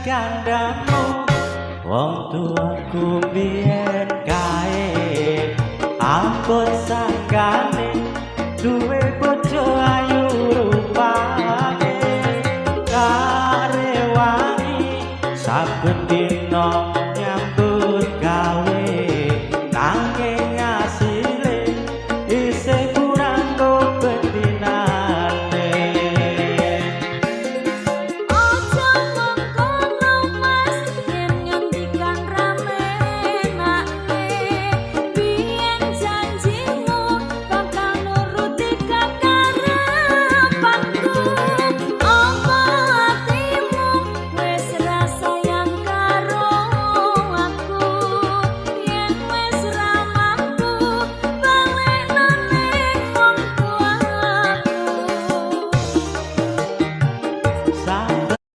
kandamu. Wong tuaku biyen kae abot sanggane, duwe bojo ayu rupane, tak rewangi saben dina.